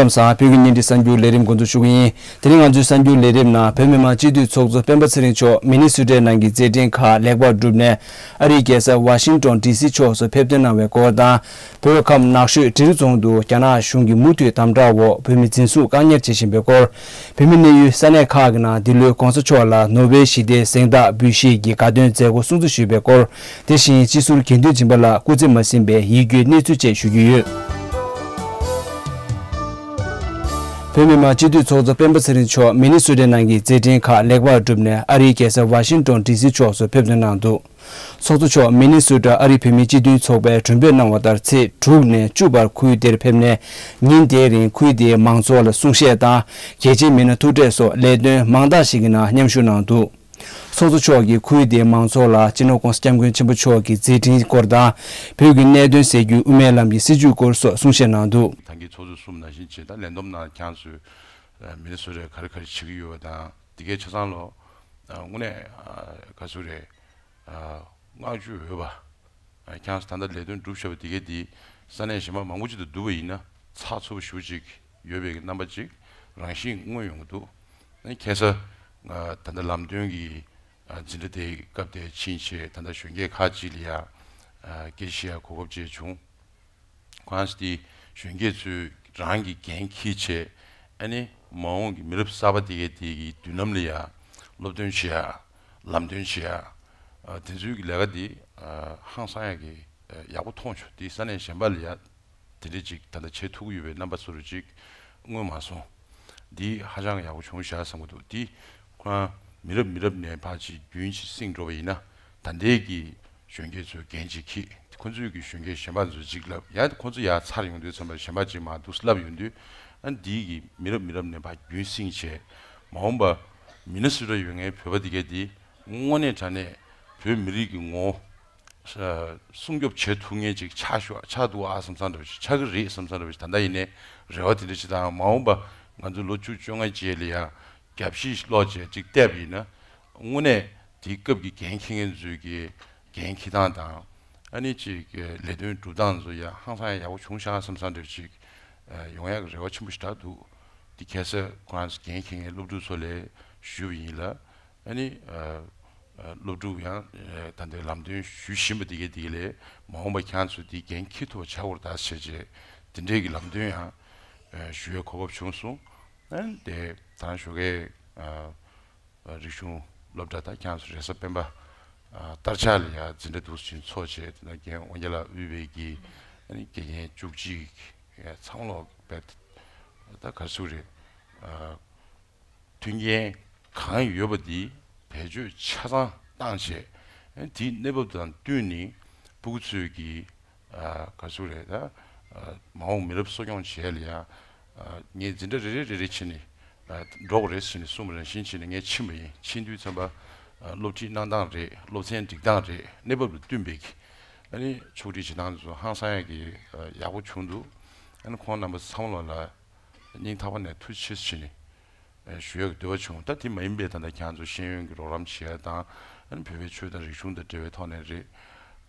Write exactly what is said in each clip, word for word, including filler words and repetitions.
ལམ་སང་བོད་ཀྱི་བརྙན་འཕྲིན་གསར་འགྱུར་ལས་རིམ་འགོ་འཛུགས་ཞུ་གི་ཡིན། དེ་རིང་ང་ཚོའི་གསར་འགྱུར་ལས་རིམ་ནང་བོད་མི་མང་སྤྱི་འཐུས་ཚོགས་གཙོ་སྤེན་པ་ཚེ་རིང་མཆོག་མི་ནི་སོ་ཊའི་ནང་གི་རྩེད་འགྲན་ཁག་ལེགས་པར་གྲུབ་ནས་ཨ་རིའི་རྒྱལ་ས་ཝ་ཤིང་ཊོན་ཌི་སི་ཕྱོགས་སུ་ཕེབས་ཐོན་གནང་བའི་སྐོར་དང་། བོད་ཁམས་ནགས་ཤོད་འབྲི་རུ་རྫོང་དུ་རྒྱ་ནག་གཞུང་གི་མུ་མཐུད་དམ་དྲག་འོག་བོད་མི་འཛིན་བཟུང་བཀག་ཉར་བྱེད་བཞིན་པའི་སྐོར། བོད་མི་གནས་ཡུལ་ས་གནས་ཁག་གི་ནང་འདི་ལོའི་གོང་ས་མཆོག་ལ་ནོ་བེལ་ཞི་བདེའི་གཟེངས་རྟགས་འབུལ་བཞེས་ཀྱི་དགའ་སྟོན་མཛད་སྒོ་སྲུང་བརྩི་ཞུས་པའི་སྐོར། དེ་བཞིན་སྤྱི་ཟུར་དགེ་འདུན་སྦྱིན་པ་ལགས་སྐུ་ཚེ་མ་ཟིན་པའི་ཡིད་སྐྱོའི་གནས་ཚུལ་བཅས་ཞུ་རྒྱུ་ཡོད། བོད་མི་མང་སྤྱི་འཐུས་ཚོགས་གཙོ་སྤེན་པ་ཚེ་རིང་མཆོག་མི་ནི་སོ་ཊའི་ནང་གི་རྩེད་འགྲན་ཁག་ལེགས་པར་གྲུབ་ནས་ཨ་རིའི་རྒྱལ་ས་ཝ་ཤིང་ཊོན་ཌི་སི་ཕྱོགས་སུ་ཕེབས་ཐོན་གནང་འདུག། ཚོགས་གཙོ་མཆོག་མི་ནི་སོ་ཊ་ཨ་རི་བོད་མིའི་སྤྱི་མཐུན་ཚོགས་པས་གྲོས་འབུལ་གནང་བ་ལྟར་ཚེས་དྲུག་ནས་བཅུ་བར་ཁུལ་དེར་ཕེབས་ནས་ཉིན་དེའི་རིང་ཁུལ་དེའི་མང་ཚོགས་ལ་གསུང་བཤད་དང་གལ་ཆེན་མི་སྣ་ཐུག་འཕྲད་སོགས་ལས་དོན་མང་དག་ཞིག་གི་ནང་མཉམ་ཞུགས་གནང་འདུག། ཚོགས་གཙོ་མཆོག་གིས་ཁུལ་དེའི་མང་ཚོགས་ལ་སྤྱི་ནོར་༸གོང་ས་༸སྐྱབས་མགོན་ཆེན་པོ་མཆོག་གི་མཛད་འཕྲིན་སྐོར་དང་། བོད་ཀྱི་གནད་དོན་སེལ་རྒྱུའི་དབུ་མའི་ལམ་གྱི་སྲིད་བྱུས་སྐོར་སོགས་གསུང་བཤད་གནང་འདུག། ད་གིན་ཚོགས་གཙོས་གསུངས་ནང་བཞིན་བྱས། ད་ལས་བསྡོམས་ནང་ཁྱེད་ཚོས་མི་ནི་སོ་ཊར་ག་རེ་ག་རེ་བྱེད་ཀྱི་ཡོད་པ་དང་། འདི་གའི་ཆ་ཚང་ལོ་དངོས་གནས་ག་ཚོད་རེད། བསྔགས་བརྗོད་འོས་པ། ཁྱེད་ཚོ་ད་ལྟ་ལས་དོན་སྒྲུབ་བཞག་པ་དེ་གའི་དེ་ས་གནས་གཞན་པ་མང་པོ་ཅིག་དང་བསྡུར་བ་ཡིན་ན་ཚགས་ཚུད་པོ་ཞེ་པོ་ཅིག་ཡོད་པའི་རྣམ་པ་ཅིག་རང་བཞིན་མངོན་ཡོང་གི་འདུག། ཁ་སང་ད་ལྟ་ལམ་སྟོན་གྱི་འཛིན་གྲྭ་དེའི་སྐབས་དེར་ཕྱིན་བྱས། ད་ལྟ་གཞོན་སྐྱེས་ཁག་ཅིག་ལ་ཡ་སྐད་ཆ་བཤད་ཡ་གོ་སྐབས་བཅས་བྱུང་། ཁོ་རང་ཚོ་དེ་གཞོན་སྐྱེས་ཚོས་རང་གི་འགན་འཁྱེར་བྱས། ཨ་ནི་མ་འོངས་ཀྱི་མི་རབས་གསར་པ་དེ་གའི་དེ་གི་མདུན་ལམ་ལ་ཡ་སློབ་སྟོན་བྱེད་ཡ། ལམ་སྟོན་བྱེད་ཡ། དེ་ཚོའི་གི་ལས་ཀ་དེ་ཧང་སང་ཡ་གི་ཡག་པོ་མཐོང་བྱུང་། དེ་ས་གནས་གཞན་པ་ལ་ཡ་དེ་འདྲ་ཅིག་ད་ལྟ་བྱེད་ཐུབ་ཀྱི་ཡོད་པའི་རྣམ་པ་ཚོར་ཅིག་མངོན་མ་སོང་། འདི་ཧ་ཅང་ཡག་པོ་བྱུང་ཤག་བསམ་གྱི་འདུག། འདི་ཁོ་རང་མི་རབས་མི་རབས་ནས་ཕར་ཅིག་རྒྱུན་ཅིག་བསྲིངས་འགྲོ་བ་ཡིན་ན། ད་ལྟའི་གི་གཞོན་སྐྱེས་ཚོས་འགན་ཅིག་འཁྱེར། ཁོ་ཚོས་གི་གཞོན་སྐྱེས་གཞན་པ་ཚོ་ཅིག་ལབ་ཡ། ཁོ་ཚོ་ཡར་ཚར་ཡོང་དུས་ཙམ་པ་གཞན་པ་ཅིག་མར་འདུག་ལབ་ཡོང་དུས། ཨ་འདིའི་གི་མི་རབས་མི་རབས་ནས་ཕར་རྒྱུན་བསྲིངས་བྱས། མ་འོངས་པ་མི་ནི་སོ་ཊར་ཡོད་མཁན་བོད་པ་དེ་གས་དེ་དངོས་གནས་དྲང་གནས་བོད་མི་རིགས་ཀྱི་ངོ་བོ་སྲུང་སྐྱོབ་བྱེད་ཐུབ་མཁན་ཅིག་ཆགས་ཤོག་ཆགས་འདུག་ཨ་བསམ་བསམ་འདྲ་བ་ཞིག་ཆགས་ཀྱི་རེད་བསམ་བསམ་འདྲ་བ་ཞིག་ད་ལྟ་ཡིན་ནའི་རེ་བ་དེ་འདྲ་ཞིག་དང་། མ་འོངས་པ་ང་ཚོ་ལོ་བཅུ་བཅོ་ལྔ་རྗེས་ལ་ཡ་རྒྱབ་བཤིག་སློག་བྱས་ཅིག་བལྟས་པ་ཡིན་ན། དངོས་གནས་དེའི་སྐབས་ཀྱི་འགན་འཁྱེར་མཁན་ཚོའི་གི་འགན་འཁྱེར་སྟངས་དང་། ཨ་ནི་ཅིག་ལས་དོན་སྒྲུབ་སྟངས་ཚོ་ཡ་ཧང་སང་ཡ་ཡག་པོ་བྱུང་ཤག་བསམ་བསམ་འདྲ་བ་ཞིག་ཡོང་ཡག་གི་རེ་བ་ཆེན་པོ་ཞིག་དྲག་འདུག། དེ་ཁ་སང་ཁོ་རང་ཚོ་འགན་འཁྱེར་མཁན་སློབ་ཕྲུག་ཚོ་ལ་ཞུས་པ་ཡིན་ལ། ཨ་ནི་ཨ་ཨ་སློབ་ཕྲུག་ཡང་ཨ་ད་ལྟའི་ལམ་སྟོན་ཞུ་བཞིན་པ་དེ་གའི་དེ་ག་ལས་མ་འོངས་པ་ཁྱེད་ཚོས་དེའི་འགན་འཁྱེར་ཐུབ་པ་བྱ་དགོས་རེད་ད་ཟེར་བྱས། དེ་འདྲའི་གི་ལམ་སྟོན་ཡང་ཨ་ཞུ་བའི་གོ་སྐབས་བྱུང་སོང་། ཨ་ནི་དེ་ད་ཞོགས་ཀས་ཨ་ཨ་རིག་གཞུང་སློབ་གྲྭ་དང་ཁྱེད་ཚོ་རེས་གཟའ་སྤེན་པ་ཨ་དར་ཆགས་ལ་ཡང་འཛིན་གྲྭ་འདུག་སེ་ཚོགས་བྱས། དེ་ནས་རྒན་དབང་རྒྱལ་ལགས་དབུས་པའི་གི་ཨ་ནི་དགེ་རྒན་བཅུ་གཅིག་ཚང་ལོག་བེད་ད་ག་ཚོད་རེད། ཨ་མཐུན་རྐྱེན་གང་ཡོད་པ་འདི་བེད་སྤྱོད་ཆ་ཚང་བཏང་བྱས། ཨ་ནི་དེའི་གནས་བབ་དང་བསྟུན་ནས་སྤུ་གུ་ཚོས་ཀྱི་ཨ་ག་ཚོད་རེད་ད། ཨ་མ་འོངས་མི་རབས་གསོ་སྐྱོང་བྱས་ལ་ཡ། ཨ་ངས་འཛིན་གྲྭ་རེ་རེ་རེ་རེ་ཕྱིན་ནས་ཨ་འགྲོ་དགོས་རེད་ཟེར་ནས་གསུངས་པ་རང་བཞིན་བྱས་ནས་ངས་ཕྱིན་པ་ཡིན། ཕྱིན་དུས་ཙམ་པ་ཨ་སློབ་ཁྲིད་གནང་སྟངས་རེད། སློབ་ཚན་སྒྲིག་སྟངས་རེད། གནས་བབ་ལ་བསྟུན་པའི་གི་ཨ་ནི་ཕྱོགས་སྒྲིག་བྱེད་སྟངས་ཚོ་ཧང་སང་ཡག་གི་ཨ་ཡག་པོ་བྱུང་འདུག། ཨ་ནི་ཁོང་རྣམ་པ་ཚང་མ་ལ་སྙིང་ཐག་པ་ནས་ཐུགས་རྗེ་ཆེ་ཟེར་ནས་ཨ་ཞུ་ཡག་གི་འདོད་པ་བྱུང་། ད་དེ་མ་ཡིན་པའི་ད་ལྟ་ཁྱེད་ཚོ་ཤེས་ཡོན་གྱི་རོགས་རམ་བྱེད་ཡ་དང་། ཨ་ནི་བོད་པའི་ཆོས་དང་རིག་གཞུང་དང་འབྲེལ་བའི་ཐོག་ནས་རེད།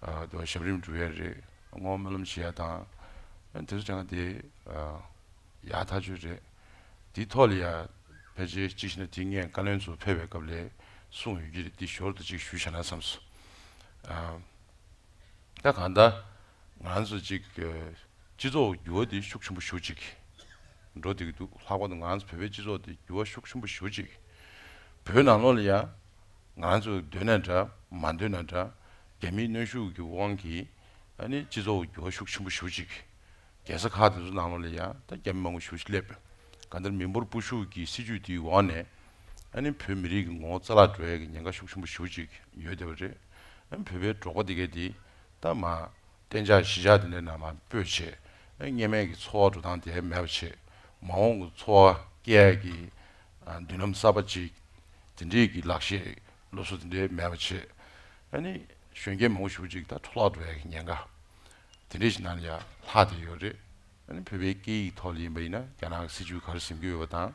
ཨ་དེ་བ་ཞབས་རིམ་སྒྲུབ་ཡ་རེད། བསྔོ་བ་སྨོན་ལམ་བྱེད་ཡ་དང་། ཨ་ནི་དེ་ཚོ་ཀྱང་དེ་ཨ་ཡག་ཐག་ཆོད་རེད། དེའི་ཐོག་ལ་ཡ་ཕལ་ཆེར་གཅིག་བྱས་ན་དེ་སྔའི་བཀའ་བློན་ཚོ་ཕེབས་པའི་སྐབས་ལ་གསུངས་ཡོད་ཀྱི་རེད། དེ་ཞོར་དུ་གཅིག་ཞུས་བཞག་ན་བསམས་སོང་། ཨ། ད་གང་ལྟར་ང་ཚོ་གཅིག་སྤྱི་ཚོགས་འགྱུར་བ་འདི་ཤུགས་ཆེན་པོ་ཞེ་པོ་ཅིག་འགྲོ་བསྡད་ཀྱི་འདུག། ལྷག་པར་དུ་ང་ཚོ་བོད་པའི་སྤྱི་ཚོགས་འདི་འགྱུར་བ་ཤུགས་ཆེན་པོ་ཞེ་པོ་ཅིག། བོད་ནང་ལོགས་ལ་ཡང་ང་ཚོ་འདོད་ན་འདྲ་མ་འདོད་ན་འདྲ་རྒྱ་མིའི་གནོན་ཤུགས་ཀྱི་དབང་གིས་ཨ་ནི་སྤྱི་ཚོགས་འགྱུར་བ་ཤུགས་ཆེན་པོ་ཞེ་པོ་ཅིག། རྒྱལ་ས་ཁག་དེ་ཚོ་ནང་ལོགས་ལ་ཡང་ད་རྒྱ་མི་མང་པོ་ཞེ་པོ་ཅིག་སླེབས། གང་ལྟར་མི་འབོར་སྤོ་ཤུགས་ཀྱི་སྲིད་ཇུས་དེའི་འོག་ནས་ཨ་ནི་བོད་མི་རིགས་ཀྱི་ངོ་བོ་རྩ་བརླག་འགྲོ་ཡ་གི་ཉེན་ཁ་ཤུགས་ཆེན་པོ་ཞེ་པོ་ཅིག་ཡོད་བསྡད་པ་རེད། ཨ་ནི་བོད་པའི་འབྲོག་པ་དེ་གས་དེ་ད་མ་གཏན་འཇགས་གཞིས་ཆགས་དེ་འདྲའི་ནང་མར་སྤོས་བྱས། ཨ་ནི་སྔོན་མའི་གི་འཚོ་བ་འགྲོ་སྟངས་དེ་མེད་པ་བྱས། མ་འོངས་ཀྱི་འཚོ་བ་སྐྱེལ་ཡ་གི་ཨ་མདུན་ལམ་གསར་པ་ཅིག་དེ་འདྲའི་གི་ལག་ཤེས་སློབ་གསོ་དེ་འདྲའི་མེད་པ་བྱས། ཨ་ནི་གཞོན་སྐྱེས་མང་པོ་ཞེ་པོ་ཅིག་ད་འཕྲོ་བརླག་འགྲོ་ཡ་གི་ཉེན་ཁ་དེ་འདྲའི་ཞིག་ནང་ལ་ཡ་ལྷག་བསྡད་ཡོད་རེད། ཨ་ནི་བོད་པའི་སྐད་ཡིག་ཐོག་ལ་ཡིན་པ་ཡིན་ན་རྒྱ་ནག་གི་སྲིད་ཇུས་ག་རེ་འཛིན་གྱི་ཡོད་པ་དང་།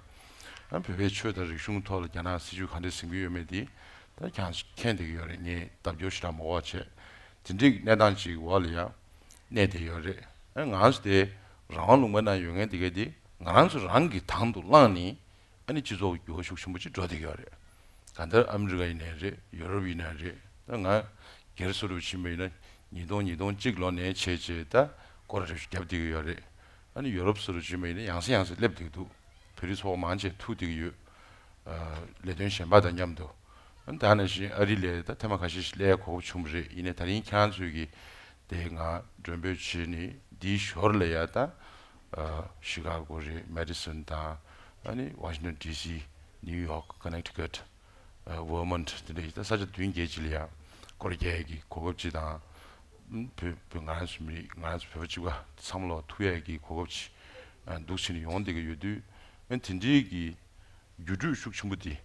ཨ་ནི་བོད་པའི་ཆོས་དང་རིག་གཞུང་ཐོག་ལ་རྒྱ་ནག་གི་སྲིད་ཇུས་ག་འདྲ་འཛིན་གྱི་ཡོད་མེད་དེ་ད་ཁྱེད་ཚོས་མཁྱེན་བསྡད་ཀྱི་ཡོད་རེད། ངས་ལྡབ་སྐྱོར་ཞེ་དྲག་མ་དགོས་པ་བྱས། དེ་འདྲའི་གནས་སྟངས་ཅིག་འོག་ལ་ཡང་གནས་བསྡད་ཡོད་རེད། ཨ་ང་ཚོ་དེ་རང་དབང་ལུང་པའི་ནང་ཡོད་མཁན་དེ་གས་དེ་ ང་རང་ཚོ་རང་གི་དང་དུ་བླངས་ནས་ཨ་ནི་སྤྱི་ཚོགས་འགྱུར་བ་ཤུགས་ཆེན་པོ་ཅིག་འགྲོ་བསྡད་ཀྱི་ཡོད་རེད། གང་ལྟར་ཨ་མི་རི་ཀ་ཡིན་ནའི་རེད། ཡུ་རོབ་ཡིན་ནའི་རེད། ད་ང་སྒེར་སུ་རུ་ཕྱིན་པ་ཡིན་ན་ཉིས་སྟོང་ཉིས་སྟོང་གཅིག་ལོ་ནས་བྱས་བྱས་ད་སྐོར་ར་རེ་བཞིན་བརྒྱབ་བསྡད་ཀྱི་ཡོད་རེད། ཨ་ནི་ཡུ་རོབ་སུ་རུ་ཕྱིན་པ་ཡིན་ན་ཡང་སེ་ཡང་སེ་སླེབས་བསྡད་འདུག་བོད་རིགས་ཚོགས་པ་མང་ཆེ་ཐུག་བསྡད་ཀྱི་ཡོད། ཨ་ལས་དོན་གཞན་པ་དང་མཉམ་དུ། ཨ་ནི་ད་ནང་བཞིན་ཨ་རི་ལ་ད་ཐེངས་མ་ཁ་ཤས་ཤིག་སླེབས་ཡ་གོ་སྐབས་བྱུང་བ་རེད། ཡིན་ནའི་ད་རིང་ཁྱེད་རང་ཚོས་ཀྱིས་དེ་ང་མགྲོན་འབོད་བྱས་ནས་འདིའི་ཞོར་ལ་ཡ་ད་ཨ་ཤི་ཀ་གོ་རེད། མེ་ཌི་སོན་དང་ཨ་ནི་ཝ་ཤིང་ཊོན་ཌི་སི། ནིའུ་ཡོག། ཀོ་ནེག་ཊི་ཀཊ། ཨ་ཝར་མོན་ཊི། དེ་འདྲ་ཡི་ད་ས་ཆ་བདུན་བརྒྱད་ཅིག་ལ་ཡ་སྐོར་རྒྱག་ཡ་གི་གོ་སྐབས་ཅིག་དང་། ཨ་བོད་བོད་ང་རང་ཚོ་མི་རིགས་ང་རང་ཚོ་བོད་པ་གཅིག་པ་ཚང་མ་ལ་ཐུག་ཡ་གི་གོ་སྐབས་ཅིག་ཨ་འདུག་བྱས་ནས་ཡོང་བསྡད་ཀྱི་ཡོད་དུས། ཨ་དེ་འདྲའི་གི་འགྱུར་འགྲོས་ཤུགས་ཆེན་པོ་དེ་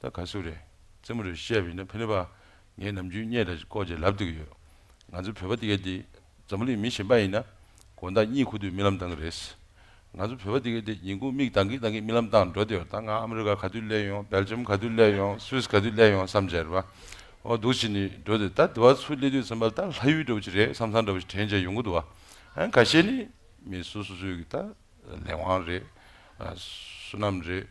ད་ག་ཚོད་རེད། རྩེད་མོ་རེ་བཤད་པ་ཡིན་ན་ཕན་པ་ངས་ནམ་རྒྱུན་བརྙས་འདྲ་ཞིག་བཀོད་བྱས་ལབ་བསྡད་ཀྱི་ཡོད། ང་ཚོ་བོད་པ་དེ་གས་དེ་འཛམ་བུ་གླིང་མི་གཞན་པ་ཡིན་ན་དགོང་དག་གཉིད་ཁུག་དུས་རྨི་ལམ་བཏང་གི་རེད། ང་ཚོ་བོད་པ་དེ་གས་དེ་ཉིན་གུང་མིག་གདངས་ཀྱིན་གདངས་ཀྱིན་རྨི་ལམ་བཏང་འགྲོ་བསྡད་ཡོད། ད་ང་ཨ་མི་རི་ཀ་ག་དུས་སླེབས་ཡོང་། སྦེལ་ཇམ་ག་དུས་སླེབས་ཡོང་། སུད་སི་ག་དུས་སླེབས་ཡོང་བསམ་བྱས་རེད་པ། འོ་འདུག་བྱས་ནས་འགྲོ་དུས་ད་དེ་བ་ཚུར་སླེབས་དུས་ཙམ་པ་ལ་ད་ལྷ་ཡུལ་འདྲ་བོ་ཅིག་རེད་བསམ་བསམ་འདྲ་བོ་ཅིག་དྲན་བྱས་ཡོང་གི་འདུག་བ། ཨ་ཁ་ཤས་ནི་མི་སོ་སོ་སོའི་གི་ད་ལས་དབང་རེད། ཨ་བསོད་ནམས་རེད།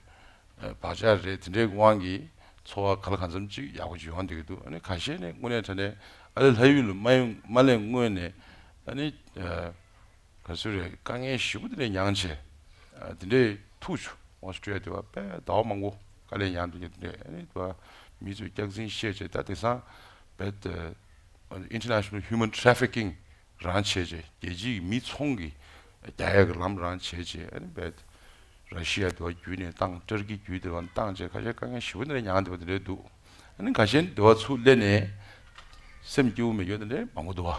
ཨ་བག་ཆགས་རེད། དེ་འདྲའི་དབང་གིས་འཚོ་བ་ག་ལ་གང་འཚམ་ཅིག་ཡག་པོ་ཅིག་ཡོང་བསྡད་ཀྱི་འདུག་ཨ་ནི་ཁ་ཤས་ནི་དངོས་གནས་དྲང་གནས་ཨ་ལས་ལྷ་ཡུལ་ལ་མ་ཡོང་མ་སླེབས་སྔོན་ནས་ཨ་ནི་ཨ་ག་ཚོད་རེད། དཀའ་ངལ་ཞེ་པོ་དེ་འདྲ་མྱངས་བྱས། ཨ་དེ་འདྲའི་ཐུག་བྱུང་། ཨོ་སི་ཀྲི་ཡ་དེ་བ་དཔེ་ཟླ་བ་མང་པོ་དཀའ་ལས་མྱངས་འདུག་ཡ། དེ་འདྲའི་ཨ་ནི་དེ་བ་མི་ཚོས་སྐྱག་རྫུན་བཤད་བྱས། ད་དེང་སང་རྦད་དེ་International Human Trafficking རང་བྱས་བྱས། རྒྱལ་སྤྱིའི་མི་ཚོང་གི་རྒྱག་ཡ་གི་ལམ་རང་བྱས་བྱས། ཨ་ནི་རྦད་ར་ཤི་ཡ་དེ་བ་བརྒྱུད་ནས་བཏང་། ཏུར་ཀི་བརྒྱུད་དེ་བ་བཏང་བྱས། ཁ་ཤས་དཀའ་ངལ་ཞེ་པོ་འདི་འདྲ་མྱངས་བསྡད་པ་དེ་འདྲ་འདུག་ཨ་ནི་ཁ་ཤས་དེ་བ་ཚུར་སླེབས་ནས་སེམས་སྐྱིད་པོ་མེད་རྒྱུ་དེ་འདྲ་མང་པོ་འདུག་བ།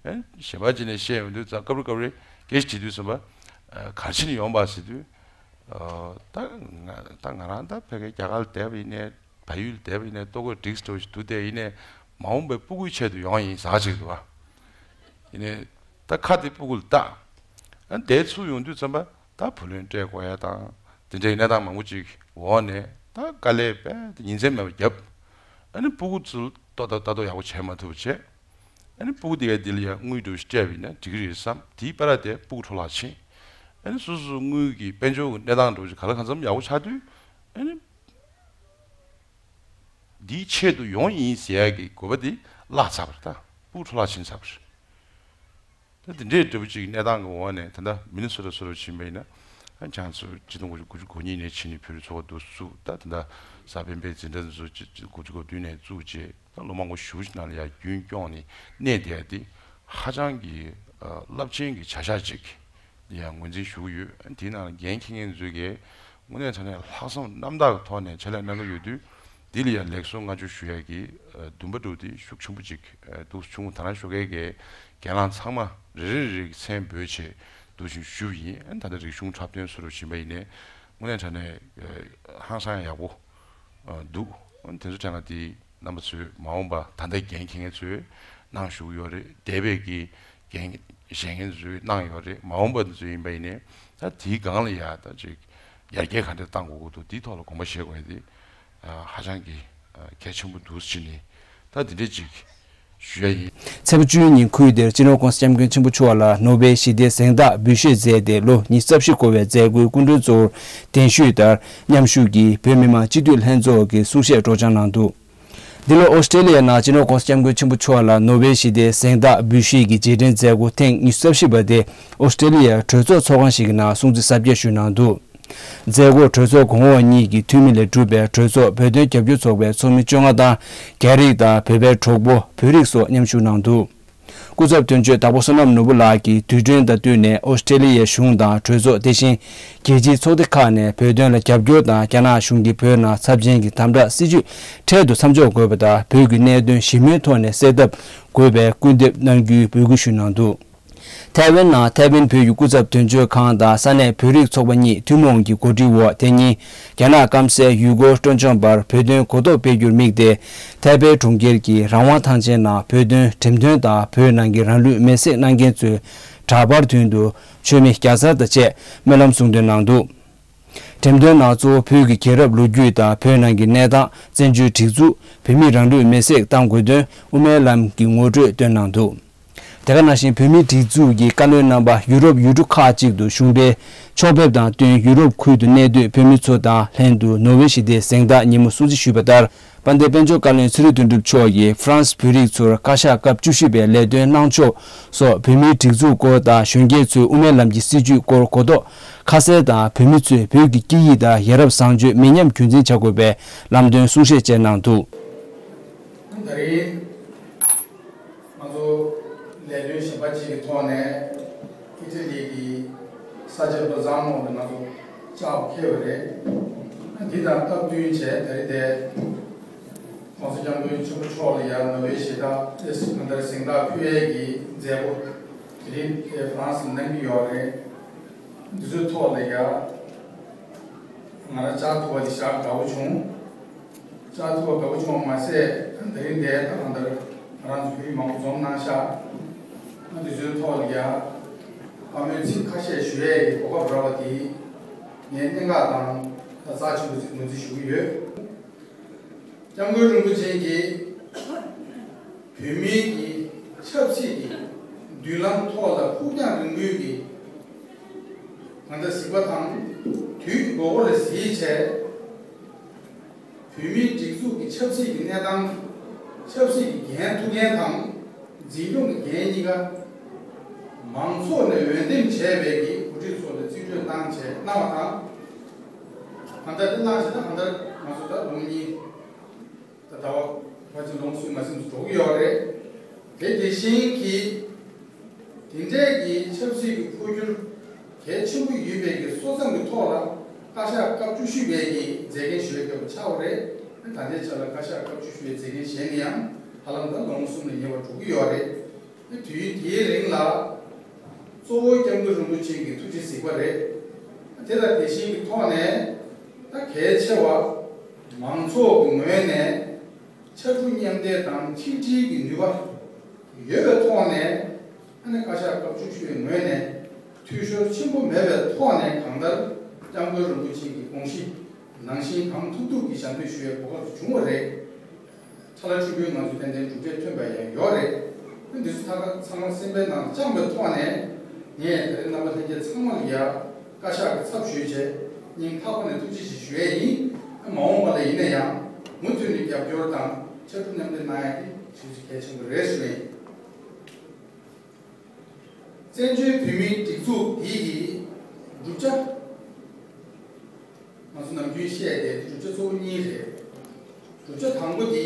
ཨ་གཞན་པ་ཅིག་ནས་བཤད་ཡོང་དུས་ཙང་སྐབས་རེ་སྐབས་རེ་སྐད་ཆ་དྲིས་དུས་ཙམ་པ། ཨ་ག་རེ་བྱས་ནས་ཡོང་པ་ཟེར་དུས། ཨ་ད་ང་ད་ང་རང་ད་ཕ་གིར་རྒྱ་གར་ལ་བསྡད་པ་ཡིན་ནའི། བལ་ཡུལ་བསྡད་པ་ཡིན་ནའི། ལྟོ་གོས་འགྲིག་འགྲོ་ཞིག་འདུག་སྟེ། ཡིན་ནའི་མ་འོངས་པའི་སྤུ་གུའི་ཆེད་དུ་ཡོང་ཡིན་ཟེར་ཅིག་འདུག་བ། ཡིན་ནའི་ད་ཁ་དེ་སྤུ་གུ་ལ་བཏགས། ཨ་དེ་ཚུར་ཡོང་དུས་ཙམ་པ་ད་བུ་ལོན་སྤྲད་དགོས་ཡ་དང་དེ་འདྲའི་གནས་སྟངས་མང་པོ་ཅིག་འོག་ནས། ད་དཀའ་ལས་དཔེ་ཉིན་མཚན་མེད་པར་བརྒྱབ། ཨ་ནི་སྤུ་གུ་ཚོ་ལ་ལྟོ་ལྟ་ལྟ་རྟོག་ཡག་པོ་བྱས་མ་ཐུབ་པ་བྱས། ཨ་ནི་སྤུ་གུ་དེ་གའི་དེ་ལ་ཡང་དངུལ་འདྲ་བོ་ཞིག་སྤྲད་པ་ཡིན་ན་འགྲིག་གི་རེད་བསམ། དེའི་བར་དེ་སྤུ་གུ་འཕྲོ་བརླག་ཕྱིན། ཨ་ནི་སོ་སོ་སོའི་དངུལ་གྱི་དཔལ་འབྱོར་གྱི་གནས་སྟངས་འདྲ་བོ་ཞིག་ག་ལ་གང་འཚམ་ཡག་པོ་ཆགས་དུས། ཨ་ནི་འདིའི་ཆེད་དུ་ཡོང་ཡིན་ཟེར་ཡ་གི་དགོས་པ་དེ་བརླག་ཚར་བ་རེད། ད་སྤུ་གུ་འཕྲོ་བརླག་ཕྱིན་ཚར་བ་རེད། ད་དེ་འདྲའི་འདྲ་བོ་ཅིག་གི་གནས་སྟངས་ཀྱི་འོག་ནས་ད་ལྟ་མི་ནི་སོ་ཊ་སོ་ཊ་ཕྱིན་པ་ཡིན་ན། ཨ་ཁྱེད་ཚོ་ཆིག་སྟོང་དགུ་བརྒྱ་དགུ་བཅུ་གོ་གཉིས་ནས་ཕྱིན་ནས་བོད་རིགས་ཚོགས་པ་འདུག་བཙུགས། ད་ད་ལྟ་གཟའ་སྤེན་པའི་འཛིན་གྲྭ་འདི་ཚོ་ཆིག་སྟོང་དགུ་བརྒྱ་གོ་བདུན་ནས་བཙུགས་བྱས། ད་ལོ་མང་པོ་ཞེ་པོ་ཞིག་ནང་ལ་ཡ་རྒྱུན་སྐྱོང་ནས་གནས་བསྡད་ཡ་དེ་ཧ་ཅང་གི་ཨ་རླབས་ཆེན་གྱི་བྱ་གཞག་ཅིག་ལ་ཡ་ངོས་འཛིན་ཞུ་གི་ཡོད། ཨ་དེའི་ནང་ལ་འགན་འཁྱེར་མཁན་ཚོས་ཀྱིས་དངོས་གནས་དྲང་གནས་ལྷག་བསམ་རྣམ་དག་གི་ཐོག་ནས་ཕྱག་ལས་གནང་གི་ཡོད་དུས། འདི་ལ་ཡང་ལེགས་སོ་བསྔགས་བརྗོད་ཞུ་ཡ་གི་ཨ་འདུན་པ་འདྲ་བོ་དེ་ཤུགས་ཆེན་པོ་ཅིག་ཨ་འདུག་བྱུང་། ད་རང་ཤོག་ཁའི་གི་རྒན་ལགས་ཚང་མ་རེ་རེ་རེ་གི་མཚན་འབོད་བྱས་འདུག་བཞིན་ཞུས་པ་ཡིན། ཨ་ད་ལྟ་རིག་གཞུང་འཁྲབ་སྟོན་སོགས་ཕྱིན་པ་ཡིན་ནའི་དངོས་གནས་དྲང་གནས་ཨ་ཧང་སང་ཡག་པོ་ཨ་འདུག་ཨ་དེ་ཚོ་དྲན་ལ་དེ་རྣམ་པ་ཚོས་མ་འོངས་པ་ད་ལྟ་འགན་འཁྱེར་མཁན་ཚོས་གནང་བཞུགས་ཡོད་རེད། འདས་པའི་གི་འགན་བཞེས་མཁན་ཚོས་གནང་ཡོད་རེད། མ་འོངས་པ་ཚོ་ཡིན་པ་ཡིན་ནའི་ད་དེའི་སྒང་ལ་ཡ་ད་ཅིག་ཡར་རྒྱས་ག་འདྲ་གཏང་དགོས་ཀྱི་འདུག་དེའི་ཐོག་ལ་དགོངས་པ་བཞེས་དགོས་ཡ་དེ་ཨ་ཧ་ཅང་གི་ཨ་གལ་ཆེན་པོ་འདུག་ཟེར་ནས་ད་དེ་འདྲས་ཅིག་ཞུ་ཡ་ཡིན། ཚེས་པ་བཅུ་གཉིས་ཉིན་ཁུལ་དེར་སྤྱི་ནོར་༸གོང་ས་༸སྐྱབས་མགོན་ཆེན་པོ་མཆོག་ལ་ནོ་བེལ་ཞི་བདེའི་གཟེངས་རྟགས་འབུལ་བཞེས་མཛད་དེ། ལོ་ཉི་ཤུ་རྩ་བཞི་འཁོར་བའི་མཛད་སྒོའི་སྐུ་མགྲོན་གཙོ་བོར་གདན་ཞུས་ལྟར་མཉམ་ཞུགས་ཀྱིས་བོད་མི་མང་སྤྱི་འཐུས་ལྷན་ཚོགས་ཀྱི་གསུང་བཤད་སྒྲོག་སྦྱང་གནང་འདུག་འདི་ལོ་ཨོ་སི་ཀྲེ་ལི་ཡའི་ནང་སྤྱི་ནོར་༸གོང་ས་༸སྐྱབས་མགོན་ཆེན་པོ་མཆོག་ལ་ནོ་བེལ་ཞི་བདེའི་གཟེངས་རྟགས་འབུལ་བཞེས་ཀྱི་རྗེས་དྲན་མཛད་སྒོ་ཐེངས་ཉི་ཤུ་རྩ་བཞི་པ་དེ་ཨོ་སི་ཀྲེ་ལི་ཡའི་གྲོས་ཚོགས་ཚོགས་ཁང་ཞིག་གི་ནང་སྲུང་བརྩི་གཟབ་རྒྱས་ཞུས་གནང་འདུག་མཛད་སྒོར་གྲོས་ཚོགས་གོང་འོག་གཉིས་ཀྱི་འཐུས་མི་ལས་གྲུབ་པའི་གྲོས་ཚོགས་བོད་དོན་རྒྱབ་སྐྱོར་ཚོགས་པའི་ཚོགས་མི་བཅོ་ལྔ་དང་། རྒྱ་རིགས་དང་བོད་པའི་གྲོགས་པོ། བོད་རིགས་སོགས་མཉམ་ཞུགས་གནང་འདུག་སྐུ་ཚབ་དོན་གཅོད་དྭགས་པོ་བསོད་ནམས་ནོར་བུ་ལགས་ཀྱིས་དུས་སྟོན་དང་བསྟུན་ནས་ཨོ་སི་ཀྲེ་ལི་ཡའི་གཞུང་དང་གྲོས་ཚོགས། དེ་བཞིན་རྒྱལ་སྤྱིའི་ཚོགས་སྡེ་ཁག་ནས་བོད་དོན་ལ་རྒྱབ་སྐྱོར་དང་རྒྱ་ནག་གཞུང་གིས་བོད་ནང་ཚབས་ཆེན་གྱི་དམ་དྲག་སྲིད་བྱུས་འཕྲལ་དུ་མཚམས་འཇོག་དགོས་པ་དང་། བོད་ཀྱི་གནད་དོན་ཞི་མོལ་ཐོག་ནས་སེལ་ཐབས་དགོས་པའི་སྐུལ་འདེབས་གནང་རྒྱུའི་འབོད་སྐུལ་ཞུས་གནང་འདུག་ཐའེ་ཝན་ནང་ཐའེ་ཝན་བོད་ཀྱི་སྐུ་ཚབ་དོན་གཅོད་ཁང་དང་ས་གནས་བོད་རིགས་ཚོགས་པ་གཉིས་ཐུན་མོང་གི་གོ་སྒྲིག་འོག་དེ་ཉིན་རྒྱ་ནག་སྐམ་སའི་ཡུལ་སྐོར་སྤྲོ་འཆམ་པར་བོད་དོན་གོ་རྟོགས་སྤེལ་རྒྱུར་དམིགས་ཏེ། ཐའེ་པེ་གྲོང་ཁྱེར་གྱི་རང་དབང་ཐང་ཆེན་ནང་བོད་དོན་འགྲེམས་སྟོན་དང་བོད་ནང་གི་རང་ལུས་མེར་སྲེག་གནང་མཁན་ཚོའི་འདྲ་པར་མདུན་དུ་མཆོད་མེ་བརྒྱ་ཚར་དང་བཅས་སྨོན་ལམ་གསུང་འདོན་གནང་འདུག་འགྲེམས་སྟོན་ནང་གཙོ་བོ་བོད་ཀྱི་རྒྱལ་རབས་ལོ་རྒྱུས་དང་བོད་ནང་གི་གནས་སྟངས། བཙན་བྱོལ་སྒྲིག་འཛུགས། བོད་མིས་རང་ལུས་མེར་སྲེག་གཏང་དགོས་དོན། དབུ་མའི་ལམ་གྱི་ངོ་སྤྲོད་བཏོན་གནང་འདུག་ད་ དེ་ག་ནང་བཞིན་བོད་མིའི་སྒྲིག་འཛུགས་ཀྱི་བཀའ་བློན་རྣམ་པ་ཡུ་རོབ་ཡུལ་གྲུ་ཁག་ཅིག་ཏུ་གཞུང་འབྲེལ་ཕྱོགས་ཕེབས་དང་བསྟུན། ཡུ་རོབ་ཁུལ་དུ་གནས་སྡོད་བོད་མི་ཚོ་དང་ལྷན་དུ་ནོར་ཝེ་ཞི་བདེའི་གཟེངས་རྟགས་ཉིན་མོ་སྲུང་བརྩི་ཞུས་པ་ལྟར། དཔལ་ལྡན་དཔལ་འབྱོར་བཀའ་བློན་ཚེ་རིང་དོན་གྲུབ་མཆོག་གིས་ཧྥ་རན་སི་བོད་རིགས་ཚོར་བཀའ་ཤག་སྐབས་བཅུ་བཞི་པའི་ལས་དོན་གནང་ཕྱོགས་སོགས། བོད་མིའི་སྒྲིག་འཛུགས་སྐོར་དང་གཞོན་སྐྱེས་ཚོའི་དབུ་མའི་ལམ་གྱི་སྲིད་བྱུས་སྐོར་གོ་རྟོགས་ཁ་གསལ་དང་། བོད་མི་ཚོས་བོད་ཀྱི་སྐད་ཡིག་དང་ཡ་རབས་བཟང་སྤྱོད་མི་ཉམས་རྒྱུན་འཛིན་བྱ་དགོས་པའི་ལམ་སྟོན་གསུང་བཤད་བཅས་གནང་འདུག། ད་རེས་ང་ཚོ་ལས་དོན་གཞན་པ་ཅིག་གི་ཐོག་ནས་ཨི་ཊ་ལི་གི་ས་ཆ་ལོ་ཛ་ནོ་ལ་ང་ཚོ་བཅར་བ་འཁེལ་བ་རེད། འདི་དང་སྟབས་བསྟུན་བྱས། ད་རེས་དེ་༸གོང་ས་༸སྐྱབས་མགོན་ཆེན་པོ་མཆོག་ལ་ཡང་ནོ་བེལ་ཞི་བདེ་གང་ལྟར་གཟེངས་རྟགས་ཕུལ་ཡས་ཀྱི་མཛད་སྒོ་དེ་རིང་ཧྥ་རན་སི་ནང་གནང་གི་ཡོད་རེད། འདི་ཚོའི་ཐོག་ལ་ཡང་ང་རང་བཅར་ཐུབ་པ་དེ་ཞེ་དྲག་དགའ་པོ་བྱུང་། བཅར་ཐུབ་པ་དགའ་པོ་བྱུང་བ་མ་ཟད། དེ་རིང་འདིར་ད་གང་ལྟར་ང་རང་ཚོ་བོད་རིགས་མང་པོ་འཛོམས་གནང་ཤག། ང་འདི་ཚོའི་ཐོག་ལ་ཡ་བཀའ་མོལ་ཚིག་ཁ་ཤས་ཞུ་ཡས་ཀྱི་གོ་སྐབས་རག་པ་དེ་ངས་གནད་འགག་དང་རྩ་ཆེན་པོ་ཅིག་ངོས་འཛིན་ཞུ་གི་ཡོད།༸སྐྱབས་མགོན་རིན་པོ་ཆེ་གིས་བོད་མིའི་གི་ཆབ་སྲིད་ཀྱི་མདུན་ལམ་ཐོག་ལ་ཕུགས་རྒྱང་རིང་པོའི་གི་གང་ལྟར་གཟིགས་པ་དང་། དུས་ཀྱི་འགྲོ་སྒོ་ལ་གཟིགས་བྱས། བོད་མིའི་སྒྲིག་འཛུགས་ཀྱི་ཆབ་སྲིད་ཀྱི་གནས་སྟངས། ཆབ་སྲིད་ཀྱི་འགན་འཁུར་མཁན་དང་འཛིན་སྐྱོང་གི་འགན་གཉིས་ཀ་མང་ཚོགས་ནས་འོས་འདེམས་བྱས་པའི་གི་འགོ་ཁྲིད་ཚོ་ལ་རྩིས་སྤྲོད་བཏང་བྱས་གནང་བ་དང་། གང་ལྟར་དེ་གནང་བྱས་ན། གང་ལྟར་ང་ཚོ་ད་ལོ་ངོ་གཉིས་ད་ཟླ་བ་ཕལ་ཆེར་ལོ་ངོ་གསུམ་མ་ཟིན་དུ་འགྲོ་གི་ཡོད་རེད། དེ་དེ་བཞིན་གྱི་དེ་འདྲས་ཀྱི་ཆབ་སྲིད་ཀྱི་འཕོ་འགྱུར་གལ་ཆེན་པོ་ཡོད་པའི་གི་སྲོལ་བཟང་གི་ཐོག་ལ་བཀའ་ཤག་སྐབས་བཅུ་བཞི་པའི་གི་མཛད་འགན་ཞུ་བའི་སྐབས་ཆགས་པ་རེད། ད་ལྟའི་ཆ་ལ་བཀའ་ཤག་སྐབས་བཅུ་བཞི་པའི་མཛད་འགན་བཞེས་ནས་ཡང་ཧ་ལམ་ད་ལོ་ངོ་གསུམ་ནས་ཉེ་བར་འགྲོ་གི་ཡོད་རེད། དུས་ཡུན་དེའི་རིང་ལ་གཙོ་བོ་༸སྐྱབས་མགོན་རིན་པོ་ཆེ་གི་ཐུགས་རྗེ་གཟིགས་པ་རེད། དེ་དང་དེ་བཞིན་གྱི་ཐོག་ནས་ད་གལ་ཆེ་བ་མང་ཚོགས་ཀྱི་ངོས་ནས་ཕྱར་གྲུ་མཉམ་འདེགས་དང་ཆིག་སྒྲིལ་གྱི་ནུས་པ་ཡོད་པའི་ཐོག་ནས། ཨ་ནི་བཀའ་ཤག་སྐབས་བཅུ་བཞི་པའི་ངོས་ནས་འཐུས་ཤོར་ཆེན་པོ་མེད་པའི་ཐོག་ནས་གང་ལྟར་༸སྐྱབས་མགོན་རིན་པོ་ཆེ་གི་དགོངས་གཞི་ནང་བཞིན་གང་ཐུབ་ཐུབ་ཀྱིས་ཞབས་འདེགས་ཞུ་བའི་གོ་སྐབས་བྱུང་བ་རེད། ཁྲ་ལ་ཁྲི་པོའི་ང་ཚོ་ཏན་ཏན་གྲུབ་འབྲས་ཐོན་པ་ཡང་ཡོད་རེད། འདི་ཚོ་ད་ག་ཚང་མ་སེམས་པའི་ནང་བཅངས་པའི་ཐོག་ནས། ངས་ད་རེས་རྣམ་པ་ལྷན་རྒྱས་ཚང་མ་ལ་ཡ་བཀའ་ཤག་གི་ཚབ་ཞུས་བྱས་སྙིང་ཐག་པ་ནས་ཐུགས་རྗེ་ཆེ་ཞུ་ཡས་ཡིན། མ་འོངས་པ་ལ་ཡིན་ན་ཡང་མུ་མཐུད་ནས་རྒྱབ་སྐྱོར་དང་ཕྱར་གྲུ་མཉམ་འདེགས་གནང་ཡས་དེ་ཞེ་པོ་ཅིག་གལ་ཆེན་པོ་རེད་ཞུ་ཡས་ཡིན། བཙན་བྱོལ་བོད་མིའི་སྒྲིག་འཛུགས་འདི་ཡི་བསྒྲུབ་བྱ། ང་ཚོ་ནམ་རྒྱུན་བཤད་དེ་བསྒྲུབ་བྱ་གཙོ་བོ་གཉིས་རེད། བསྒྲུབ་བྱ་དང་པོ་འདི་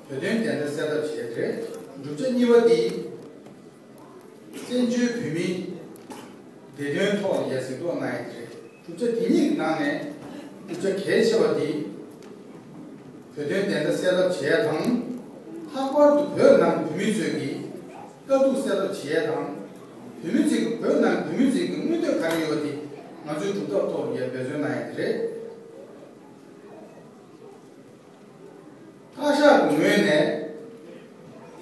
བོད་དོན་བདེན་མཐའ་གསལ་ཐབས་བྱེད་ཡས་རེད། བསྒྲུབ་བྱ་གཉིས་པ་འདི་བཙན་བྱོལ་བོད་མིའི་བདེ་དོན་ཐོག་ལ་ཡ་གཟིགས་རྟོག་གནང་ཡས་དེ་རེད། བསྒྲུབ་བྱ་དེ་གཉིས་ཀྱི་ནང་ནས་བསྒྲུབ་བྱ་གལ་ཆེ་བ་འདི་བོད་དོན་བདེན་མཐའ་གསལ་ཐབས་བྱེད་ཡས་དང་། ལྷག་པར་དུ་བོད་ནང་བོད་མི་ཚོས་ཀྱི་དཀའ་སྡུག་སེལ་ཐབས་བྱེད་ཡས་དང་། བོད་མི་ཚོས་ཀྱི་བོད་ནང་བོད་མི་ཚོས་ཀྱི་མངོན་འདོད་ག་རེ་ཡོད་པ་དེ་ང་ཚོའི་སྒྲུབ་ཐབས་ཐོག་ལ་ཡ་འབད་བརྩོན་གནང་ཡས་དེ་རེད། བཀའ་ཤག་གི་ངོས་ནས་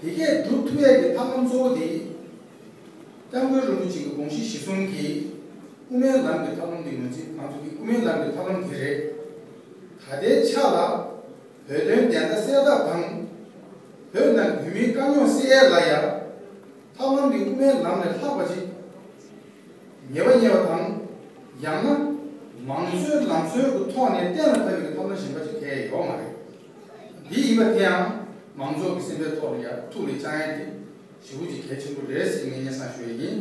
དེ་གས་སྒྲུབ་ཐུབ་ཡས་ཀྱི་ཐབས་ལམ་གཙོ་བོ་དེ་༸སྐྱབས་མགོན་རིན་པོ་ཆེ་གི་དགོངས་གཞི་གཞི་བཟུང་གིས་དབུ་མའི་ལམ་གྱི་ཐབས་ལམ་དེ་ངོས་འཛིན། ང་ཚོ་གི་དབུ་མའི་ལམ་གྱི་ཐབས་ལམ་དེ་རེད། ད་ལྟའི་ཆ་ལ་བོད་དོན་བདེན་མཐའ་གསལ་ཐབས་དང་། བོད་ནང་བོད་མིའི་དཀའ་རྙོག་སེལ་ཡས་ལ་ཡ་ཐབས་ལམ་འདི་དབུ་མའི་ལམ་ལས་ལྷག་པ་ཅིག་ངེས་པ་རྙེད་པ་དང་། ཡང་ན་མང་གཙོའི་ལམ་སྲོལ་གྱི་ཐོག་ནས་གཏན་ལ་ཕབ་པའི་ཐབས་ལམ་གཞན་པ་ཅིག་གང་ཡང་ཡོད་མ་རེད། འདི་ཡིན་པ་དེ་ཡང་མང་ཚོགས་ཀྱི་སེམས་པའི་ཐོག་ལ་ཡ་ཐུགས་ལ་བཅངས་ཡས་དེ་ཞེ་པོ་ཅིག་གལ་ཆེན་པོ་རེད་ཟེར་ངས་སྙན་སེང་ཞུ་ཡས་ཡིན།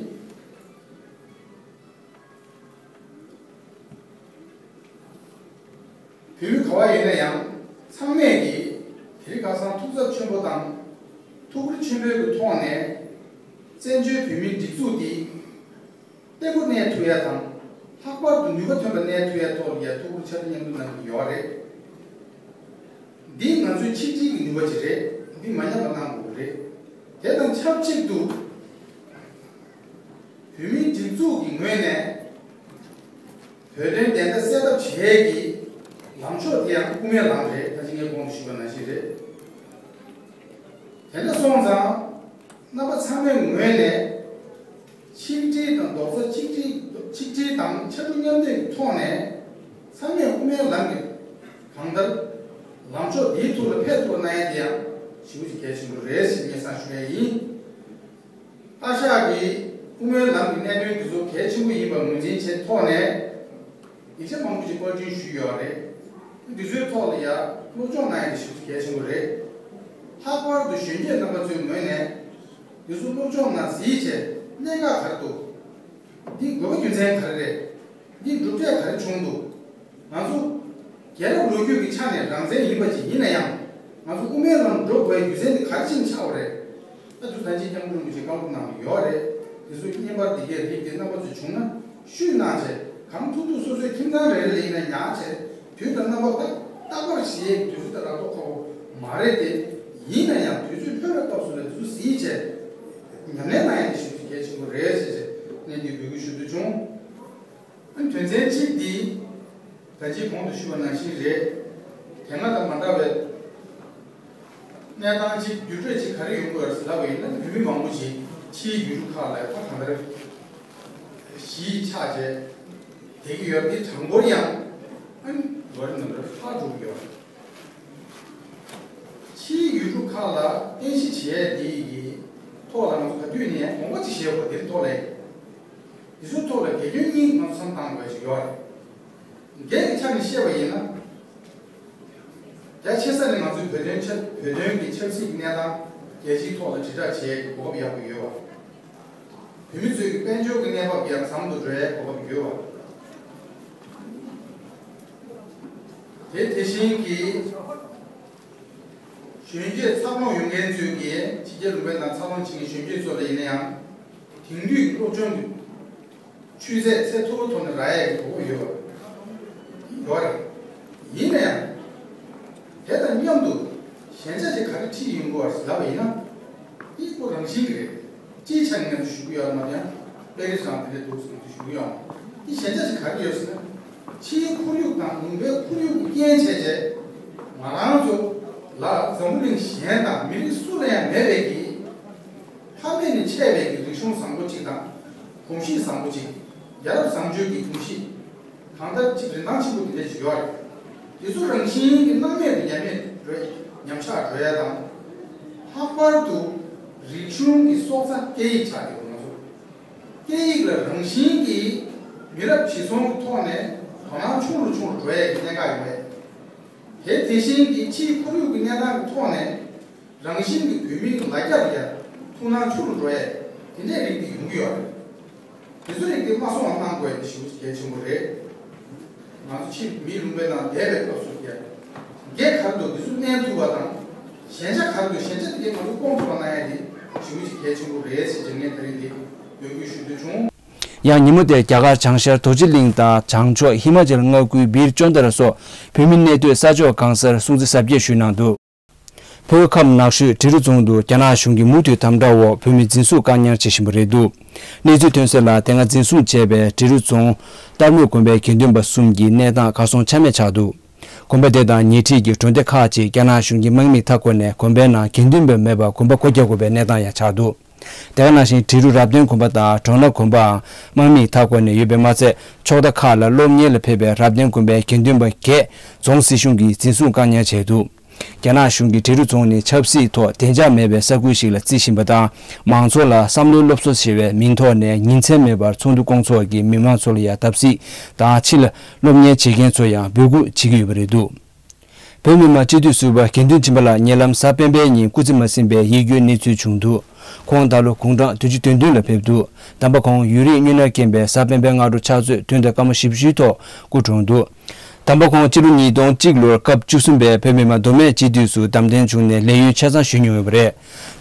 བོད་མི་ག་པར་ཡོད་ན་ཡང་ཚང་མས་ཀྱིས་དེ་རིང་ཁ་སང་ཐུགས་འཚབ་ཆེན་པོ་དང་ཐུགས་ཁུར་ཆེན་པོའི་གི་ཐོག་ནས་བཙན་བྱོལ་བོད་མིའི་སྒྲིག་འཛུགས་འདི་བརྟན་པོ་གནས་ཐུབ་ཡ་དང་། ལྷག་པར་དུ་ནུས་པ་ཐོན་པ་གནས་ཐུབ་ཡ་ཐོག་ལ་ཡ་ཐུགས་ཁུར་ཆེ་མཐོང་མཉམ་སྐྱོང་གནང་གི་ཡོད་རེད། འདི་ང་ཚོའི་ཆིག་སྒྲིལ་གྱི་ནུས་པ་ཅིག་རེད། འདི་མ་ཉམས་པ་གནང་དགོས་ཀྱི་རེད། དེ་དང་ཆབས་ཅིག་ཏུ་བོད་མིའི་སྒྲིག་འཛུགས་ཀྱི་ངོས་ནས་བོད་དོན་བདེན་མཐའ་གསལ་ཐབས་བྱེད་ཡས་ཀྱི་ལངས་ཕྱོགས་དེ་ཡང་དབུ་མའི་ལམ་རེད། ད་ཅི་ངས་གོང་དུ་ཞུས་པ་ནང་བཞིན་རེད། དེ་འདྲ་སོང་ཙང་རྣམ་པ་ཚང་མའི་ངོས་ནས་ཆིག་སྒྲིལ་དང་རྡོག་རྩ་གཅིག་སྒྲིལ། ཆིག་སྒྲིལ་དང་ཕྱར་གྲུ་མཉམ་འདེགས་ཀྱི་ཐོག་ནས་ཚང་མས་དབུ་མའི་ལམ་གྱི་གང་ལྟར་ལངས་ཕྱོགས་འདིའི་ཐོག་ལ་ཕེབས་ཐུབ་པ་གནང་ཡས་དེ་ཡང་ཞེ་པོ་ཅིག་གལ་ཆེན་པོ་རེད་ཟེར་སྙན་སེང་ཞུ་ཡས་ཡིན། བཀའ་ཤག་གིས་དབུ་མའི་ལམ་གྱི་གནད་དོན་དེ་ཚོ་གལ་ཆེན་པོ་ཡིན་པ་ངོས་འཛིན་བྱས་ཐོག་ནས། ཡིག་ཆ་མང་པོ་ཞིག་པར་སྐྲུན་ཞུས་ཡོད་རེད། འདི་ཚོའི་ཐོག་ལ་ཡ་སློབ་སྦྱོང་གནང་ཡ་དེ་ཞིག་གལ་ཆེན་པོ་རེད། ལྷག་པར་དུ་གཞོན་སྐྱེས་རྣམ་པ་ཚོའི་ངོས་ནས་འདི་ཚོ་སློབ་སྦྱོང་ནང་གཟིགས་བྱས་གནད་འགག་ག་རེ་འདུག་འདི་དགོས་པ་རྒྱུ་མཚན་ག་རེ་རེད། འདི་གྲུབ་འབྲས་ག་རེ་བྱུང་འདུག་ང་ཚོ་རྒྱལ་རབས་ལོ་རྒྱུས་ཀྱི་ཆ་ནས་རང་བཙན་ཡིན་པ་ཅིག་ཡིན་ན་ཡང་། ང་ཚོ་དབུ་མའི་ལམ་འགྲོ་དགོས་པའི་རྒྱུ་མཚན་དེ་ག་རེ་བྱས་ནས་ཆགས་པ་རེད། ད་དུས་ད་ཅིག་སྐྱབས་མགོན་རིན་པོ་ཆེས་བཀའ་སློབ་གནང་ཡོད་རེད། དེ་ཚོ་བརྙན་པར་དེ་གའི་རིགས་དེ་རྣམ་པ་ཚོས་བྱུང་ན་བཤུས་གནང་བྱས་གང་ཐུབ་ཐུབ་སོ་སོའི་ཁྱིམ་ཚང་རེ་རེ་ལ་ཡིན་ན་ཉར་བྱས་དུས་དང་རྣམ་པ་ད་རྟག་པར་ཞིག་དུས་ཚོད་ད་རག་ཐོག་ཁག་པོ་མ་རེད་དེ། ཡིན་ན་ཡང་དུས་ཚོད་ལྷོད་པའི་སྐབས་སུ་ལ་དེ་ཚོ་གཟིགས་བྱས་ཉམས་ལེན་གནང་ཡ་དེ་ཞིག་གལ་ཆེན་པོ་རེད་ཟེར་བྱས་གནས་འདི་འབོད་སྐུལ་ཞུ་འདོད་བྱུང་། ཨ་ནི་དོན་ཚན་གཅིག་འདི་ད་ཅིའི་གོང་དུ་ཞུས་པ་ནང་བཞིན་རེད། དེ་སྔ་དང་མ་འདྲ་བའི་གནས་སྟངས་གཅིག་འགྱུར་འགྲོས་གཅིག་ག་རེ་ཡོང་དགོས་རེད་ཟེར་ལབ་པ་ཡིན་ན། བོད་མི་མང་པོ་ཞིག་ཕྱིའི་ཡུལ་གྲུ་ཁག་ལ་ད་གང་ལྟར་གཞིས་ཆགས་བྱས་བསྡད་ཀྱི་ཡོད། དེ་གྲངས་འབོར་ཡང་ཨ་ནི་ལོ་རེ་ནམ་རེ་ལྷག་འགྲོ་གི་ཡོད། ཕྱིའི་ཡུལ་གྲུ་ཁག་ལ་རྟེན་གཞི་བྱས་དེ་ཡི་ཐོག་ལ་ང་ཚོ་ག་དུས་ནས་དགོངས་པ་ཅིག་བཞེས་དགོས། དེའི་ཐོག་ལ་དེ་ཚོའི་ཐོག་ལ་དགེ་སྐྱོན་གཉིས་ང་ཚོ་བསམ་བཏང་དགོས་ཞིག་ཡོད་རེད། སྒེར་གྱི་ཆ་ནས་བཤད་པ་ཡིན་ན། རྒྱ་ཆེ་ས་ནས་ང་ཚོའི་བོད་དོན་ཆབ་བོད་དོན་གྱི་ཆབ་སྲིད་ཀྱི་གནས་སྟངས་རྒྱལ་སྤྱིའི་ཐོག་ལ་དྲིལ་བསྒྲགས་བྱེད་གོ་སྐབས་ཡག་པོ་ཡོད་པ། བོད་མི་ཚོའི་དཔལ་འབྱོར་གྱི་གནས་བབ་ཡར་ཟམ་དུ་འགྲོ་ཡའི་གོ་སྐབས་ཡོད་པ། དེ་དེ་བཞིན་གྱི་གཞོན་སྐྱེས་འཚར་ལོངས་ཡོང་མཁན་ཚོའི་གི་ཕྱི་རྒྱལ་ལུང་པའི་ནང་འཚར་ལོངས་བྱེད་མཁན་གཞོན་སྐྱེས་ཚོ་ལ་ཡིན་ན་ཡང་དེང་དུས་ཀྱི་སློབ་སྦྱོང་གི་ཆུ་ཚད་ཚད་མཐོ་པོ་ཐོག་ནས་རག་ཡས་ཀྱི་གོ་སྐབས་ཡོད་པ་ཡོད་རེད། ཡིན་ན་ཡང་དེ་དང་མཉམ་དུ་ཞན་ཆ་ཅིག་ག་རེ་འཁྲིད་ཡོང་དགོས་པ་ལབ་པ་ཡིན་ན། འདི་ཁོ་རང་བཞིན་གྱི་རེད། སྤྱིའི་ཆ་ནས་ང་ཚོས་ཞུ་གི་ཡོད་མ་ཡང་དཔེ་རིས་རང་དེ་འདྲའི་འདུག་ཟེར་ནས་ཞུ་གི་ཡོད། འདི་ཞན་ཆ་ཅིག་ག་རེ་ཡོད་ཟེར་ན། ཕྱིའི་ཁོར་ཡུག་དང་ལུང་པའི་ཁོར་ཡུག་གི་རྐྱེན་བྱས་རྗེས་ང་རང་ཚོ་ལ་འཛམ་བུ་གླིང་གཞན་དང་མི་རིགས་སུ་ལ་ཡང་མེད་པའི་གི་ལྷག་མེད་ནས་ཆེ་བའི་གི་རིག་གཞུང་བཟང་པོ་གཅིག་དང་གོམས་གཤིས་བཟང་པོ་གཅིག་རྒྱལ་རབས་བཟང་སྤྱོད་ཀྱི་གོམས་གཤིས་གང་ལྟར་གཅིག་རིན་ཐང་ཆེན་པོ་དེ་འདྲ་ཞིག་ཡོད་རེད། དེ་ཚོ་རང་བཞིན་གྱི་སྣང་མེད་དུ་ཉམས་མེད་འགྲོ་ཉམས་ཆག་འགྲོ་ཡ་དང་། ལྷག་པར་དུ་རིག་གཞུང་གི་སྲོག་རྩ་སྐད་ཡིག་ཆགས་ཀྱི་འདུག་ང་ཚོ་སྐད་ཡིག་ལ་རང་བཞིན་གྱིས་མི་རབས་ཕྱི་ཚོང་གི་ཐོག་ནས་དོ་སྣང་ཆུང་རུ་ཆུང་རུ་འགྲོ་ཡ་གི་གནད་འགག་ཡོད་རེད། དེ་དེ་བཞིན་གྱི་ཕྱིའི་ཁོར་ཡུག་གི་གནས་སྟངས་ཀྱི་ཐོག་ནས་རང་བཞིན་གྱིས་བོད་མིའི་ལ་རྒྱ་ལ་ཡ་ཐུགས་སྣང་ཆུང་རུ་འགྲོ་ཡས་དེ་འདྲའི་རིགས་དེ་ཡོང་གི་ཡོད་རེད། དེ་ཚོ་རིགས་དེ་མ་སོང་བ་གནང་དགོས་ཡས་དེ་ཞེ་པོ་གལ་ཆེན་པོ་རེད། ང་ཚོ་ཕྱིར་མིའི་ལུང་པའི་ནང་བསྡད་པའི་སྐབས་སུ་ཡ་འགན་ག་རེ་འདུག་དེ་ཚོ་བསྣན་ཐུབ་པ་དང་། ཞན་ཆ་ག་རེ་འདུག་ཞན་ཆ་དེ་གས་ང་ཚོ་སྐོང་ཐུབ་པ་གནང་ཡས་དེ་ཞེ་པོ་གལ་ཆེན་པོ་རེད་ཟེར་གྱི་ངས་དེ་རིང་འདི་འབོད་སྐུལ་ཞུ་འདོད་བྱུང་། ཡང་ཉིན་མོ་དེར་རྒྱ་གར་བྱང་ཤར་རྡོ་རྗེ་གླིང་དང་བྱང་ཕྱོགས་ཧི་མ་ཅལ་མངའ་ཁུལ་བིར་ཅོན་དར་སོགས་བོད་མི་གནས་སྡོད་ས་ཕྱོགས་གང་སར་སྲུང་བརྩི་གཟབ་རྒྱས་ཞུས་གནང་འདུག་བོད་ཁམས་ནགས་ཤོད་འབྲི་རུ་རྫོང་དུ་རྒྱ་ནག་གཞུང་གི་མུ་མཐུད་དམ་དྲག་འོག་བོད་མི་འཛིན་བཟུང་བཀག་ཉར་བྱེད་བཞིན་པ་རེད་འདུག་གནས་ཚུལ་ཐོན་གསལ་ལ་དེ་སྔ་འཛིན་བཟུང་བྱས་པའི་འབྲི་རུ་རྫོང་སྟག་སྨད་དགོན་པའི་དགེ་འདུན་པ་གསུམ་གྱི་གནས་སྟངས་གར་སོང་ཆ་མེད་ཆགས་འདུག་དགོན་པ་དེ་དང་ཉེ་འཁྲིས་ཀྱི་གྲོང་སྡེ་ཁག་ཅིག་རྒྱ་ནག་གཞུང་གི་དམག་མིས་མཐའ་བསྐོར་ནས་དགོན་པའི་ནང་དགེ་འདུན་པ་མེད་པར་དགོན་པ་སྒོ་རྒྱག་དགོས་པའི་གནས་སྟངས་ཡང་ཆགས་འདུག་དེ་ག་ནང་བཞིན་འབྲི་རུ་རབ་བརྟན་དགོན་པ་དང་གྲོ་ནག་དགོན་པའང་དམག་མིས་མཐའ་བསྐོར་ནས་ཡོད་པས་མ་ཚད། ཕྱོགས་མཐའ་ཁག་ལ་སློབ་གཉེར་ལ་ཕེབས་པའི་རབ་བརྟན་དགོན་པའི་དགེ་འདུན་པ་བརྒྱད་རྫོང་སྲིད་གཞུང་གིས་འཛིན་བཟུང་བཀག་ཉར་བྱས་འདུག་རྒྱ་ནག་གཞུང་གིས་འབྲི་རུ་རྫོང་ནི་ཆབ་སྲིད་ཐོག་བདེ་འཇགས་མེད་པའི་ས་ཁུལ་ཞིག་ལ་བརྩི་བཞིན་པ་དང་། མང་ཚོགས་ལ་བསམ་བློའི་སློབ་གསོ་ཞེས་པའི་མིང་ཐོག་ནས་ཉིན་མཚན་མེད་པར་ཚོགས་འདུ་བསྐོང་ཚོགས་ཀྱིས་མི་མང་ཚོ་ལ་ཡང་བརྡབ་གསིག་དང་། ཕྱི་ལ་སློབ་གཉེར་བྱེད་མཁན་ཚོ་ཡང་འབོད་སྐུལ་བྱེད་ཀྱི་ཡོད་པ་རེད་འདུག་བོད་མི་མང་སྤྱི་འཐུས་ཟུར་པ་དགེ་འདུན་ཆོས་འཕེལ་ལགས་ཉེ་ལམ་གཟའ་སྤེན་པའི་ཉིན་སྐུ་ཚེ་མ་ཟིན་པའི་ཡིད་སྐྱོའི་གནས་ཚུལ་བྱུང་འདུག་ཁོང་ད་ལོ་དགུང་གྲངས་བདུན་ཅུ་དོན་བདུན་ལ་ཕེབས་འདུག་དམ་པ་ཁོང་ཡུན་རིང་གཉུག་ན་རྐྱེན་པས་གཟའ་སྤེན་པའི་སྔ་དྲོ་ཕྱག་ཚོད་བདུན་དང་སྐར་མ་བཞི་བཅུའི་ཐོག་སྐུ་གྲོངས་འདུག་དམ་པ་ཁོང་སྤྱི་ལོ་ཉིས་སྟོང་གཅིག་ལོར་སྐབས་བཅུ་གསུམ་པའི་བོད་མི་མང་མདོ་སྨད་སྤྱི་འཐུས་སུ་བདམས་ཐོན་བྱུང་ནས་ལས་ཡུན་ཆ་ཚང་བཞུགས་མྱོང་ཡོད་པ་རེད།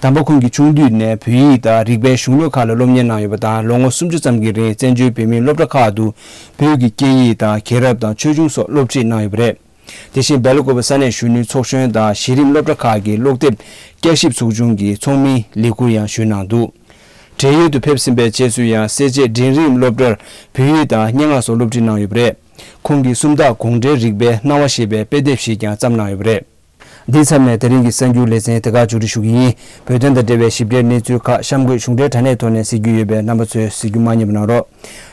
དམ་པ་ཁོང་གིས་ཆུང་དུས་ནས་བོད་ཡིག་དང་རིག་པའི་གཞུང་ལུགས་ཁག་ལ་སློབ་གཉེར་གནང་ཡོད་པ་དང་། ལོ་ངོ་སུམ་ཅུ་ཙམ་གྱི་རིང་བཙན་བྱོལ་བོད་མིའི་སློབ་གྲྭ་ཁག་ཏུ་བོད་ཀྱི་སྐད་ཡིག་དང་རྒྱལ་རབས་དང་ཆོས་འབྱུང་སོགས་སློབ་ཁྲིད་གནང་ཡོད་པ་རེད། དེ་བཞིན་སྦེལ་ཀོབ་ས་གནས་གཞོན་ནུའི་ཚོགས་གཞོན་དང་གཞི་རིམ་སློབ་གྲྭ་ཁག་གི་སློབ་དེབ་བསྐྱར་ཞིབ་ཚོགས་ཆུང་གི་ཚོགས་མིའི་ལས་ཁུར་ཡང་ཞུས་གནང་འདུག་བགྲེས་ཡོལ་དུ་ཕེབས་ཟིན་པའི་རྗེས་སུ་ཡང་སེར་བྱེས་འབྲིང་རིམ་སློབ་གྲྭར་བོད་ཡིག་དང་སྙན་ངག་སོགས་སློབ་ཁྲིད་གནང་ཡོད་པ་རེད། ཁོང་གིས་སུམ་རྟགས་དགོངས་འགྲེལ་རིག་པའི་སྣང་བ་ཞེས་པའི་དཔེ་དེབ་ཞིག་ཀྱང་བརྩམས་གནང་ཡོད་པ་རེད། འདིའི་མཚམས་ནས་དེ་རིང་གི་གསར་འགྱུར་ལེ་ཚན་དེ་གར་མཇུག་སྒྲིལ་ཞུ་གི་ཡིན། བོད་དོན་དང་འབྲེལ་བའི་ཞིབ་ཕྲའི་གནས་ཚུལ་ཁག་གཤམ་འཁོད་གཞུང་འབྲེལ་དྲ་གནས་ཐོག་ནས་གཟིགས་རྒྱུ་ཡོད་པས་རྣམ་པ་ཚོས་གཟིགས་རྒྱུ་མ་བསྙེལ་བ་གནང་རོགས།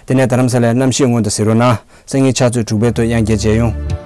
དེ་ནས་རྡ་རམ་ས་ལའི་གནམ་གཤིས་སྔོན་དུ་གཟིགས་རོགས་གནང་། སང་ཉིན་ཕྱག་ཚོད་དྲུག་པའི་ཐོག་ཡང་བསྐྱར་མཇལ་ཡོང་།